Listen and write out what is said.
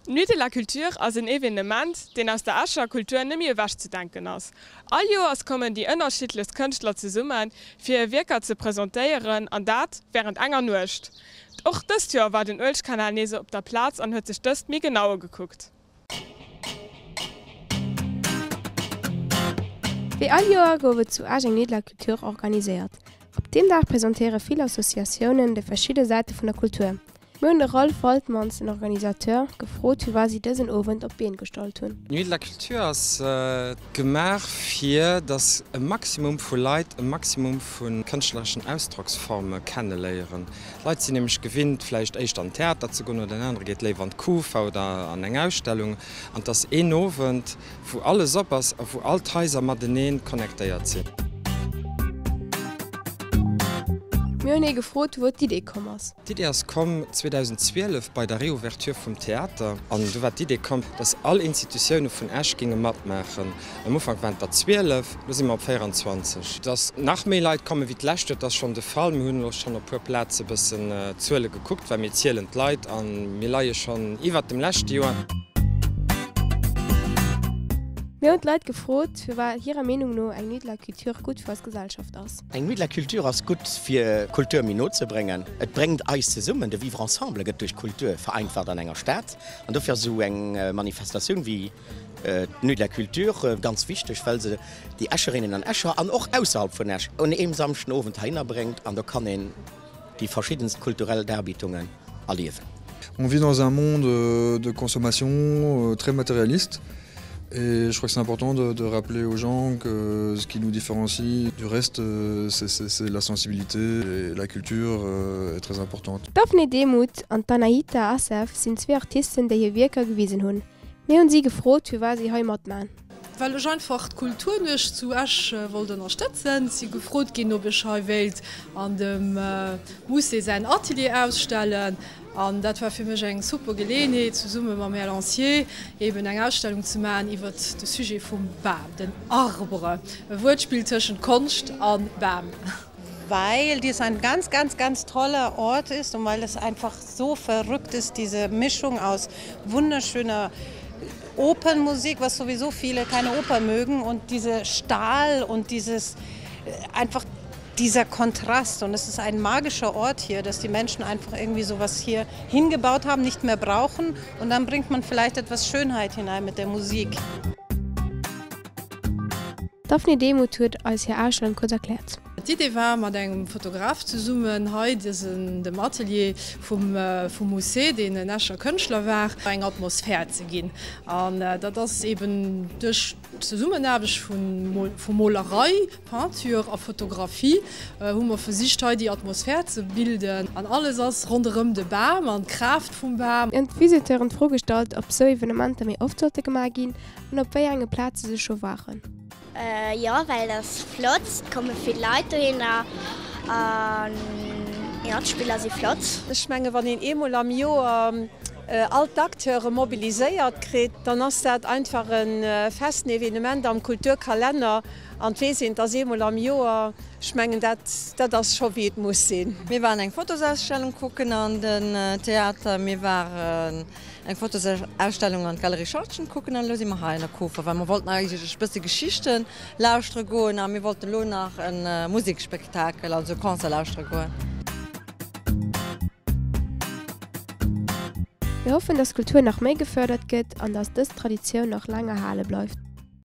D'Nuit de la Culture ass en Evenement, deen aus der Escher Kultur nëmme ewech ze denken ass. All Joers kommen déi ënnerschiddlechst Kënschtler zesummen, fir hir Wierker ze presentéieren, an dat wärend enger Nuecht. Och dëst Joer war den Uelchkanal nees op der Plaz an huet sech dëst méi genau ugekuckt. Wéi all Joer gouf et zu Esch eng Nuit de la Culture organiséiert. Op deem Dag presentéiere vill Associatiounen déi verschidde Säite vun der Kultur. Mir hunn de Ralph Waltmanns, den Organisateur, gefrot, firwat si dësen Owend op d'Been gestallt hunn. D'Nuit de la Culture ass gemaach fir datt e Maximum vu Leit e Maximum vu kënschtlereschen Ausdrocksforme kenneléieren. D'Leit sinn nämlech gewinnt vläicht éischter an den Theater ze goen oder en anere geet léiwer an d'Kufa oder an eng Ausstellung. An et ass een Owend wou alles op ass a wou all d'Haiser matenee connectéiert sinn. Mir hunn hie gefrot, wou d'Idee komm ass. D'Idee ass komm 2012 bei der Reouverture vum Theater an du war d'Idee komm, dass all Institutioune vun Esch géinge matmaachen. Am Ufank waren et der 12, elo si mer op 24. Dass nach méi Leit komme wéi d'lescht Joer, dat ass schonn de Fall. Mir hunn elo schonn op puer Plaze bëssen d'Zuele gekuckt, well mir zielen d'Leit a mir leie schonn iwwert dem leschte Joer. Mir hunn d'Leit gefrot, firwat hirer Meenung no eng Nuit de la Culture gutt fir eis Gesellschaft ass. Eng Nuit de la Culture ass gutt fir Kultur méi no ze bréngen. Et bréngt eis zesummen. De Vivre ensemble gëtt duerch Kultur vereinfacht an enger Stad. An dofir ass esou eng Manifestatioun wéi d'Nuit de la Culture ganz wichteg, well se déi Escherinnen an Escher an och ausserhalb vun Esch un eem Samschden Owend heihinner bréngt an do kann een déi verschiddenst kulturell Darbietungen erliewen. On vit dans un monde de consommation très matérialiste et je crois que c'est important de, de rappeler aux gens que ce qui nous différencie du reste c'est la sensibilité et la culture est très importante. D'Daphné Demuth an d'Anahita Assef sinn zwee Artisten, déi hir Wierker gewisen hunn. Mir hunn si gefrot, firwat si hei matman. Well ech einfach d'Kulturnuecht zu Esch wollt ënnerstëtzen. Si gefrot ginn, ob ech hei wéilt an dem Musée säin Atelier ausstellen. An dat war fir mech eng super Geleeënheet, zesumme mam Här Lancier eben eng Ausstellung ze maachen iwwert de Sujet vum Bam, den Arbre, e Wuertspill tëschent Konscht a Bam. Weil dies ein ganz, ganz, ganz toller Ort ist und weil es einfach so verrückt ist, diese Mischung aus wunderschöner Opernmusik, was sowieso viele keine Oper mögen und diese Stahl und dieses einfach dieser Kontrast und es ist ein magischer Ort hier, dass die Menschen einfach irgendwie sowas hier hingebaut haben, nicht mehr brauchen und dann bringt man vielleicht etwas Schönheit hinein mit der Musik. D'Daphné Demuth huet eis hir Ausstellung kuerz erkläert. D'Idee war, mat engem Fotograf zesummen hei dësen, dem Atelier vum vum Mousset, deen en Escher Kënschtler war, eng Atmosphär ze ginn. An dat ass eben duerch d'Zesummenaarbecht vu vu Molerei, Peinture a Fotografie hu mer versicht hei déi Atmosphär ze bilden. An alles ass ronderëm de Bam an d'Kraaft vum Bam. Mir hunn d'Visiteuren d'Fro gestallt, ob sou Evenementer méi oft sollte gemaach ginn an op wéi enge Plaze se scho waren. Jo well et ass flott, et komme vill Leit dohinner an jo d'Spiller si flott. Ech menge wann een eemol am Joer all d'Acteure mobiliséiert kritt, dann ass dat einfach e festen Evenement am Kulturkalenner an et weess een, et ass eemol am Joer. Ech mengen dat dat ass scho wéi et muss sinn. Mir waren eng Fotosausstellung kucken an den Theater, mir waren eng Fotosausstellung an d'Galerie Schortgen kucken an elo si mer hei an der Kufa, well mer wollten eigentlech e bësse Geschichten lauschtere goen a mir wollten elo nach e Musekspektakel, also e Concert lauschtere goen. Mir hoffen, dass d'Kultur nach méi gefërdert gëtt an dass dës Traditioun nach laang erhale bleift.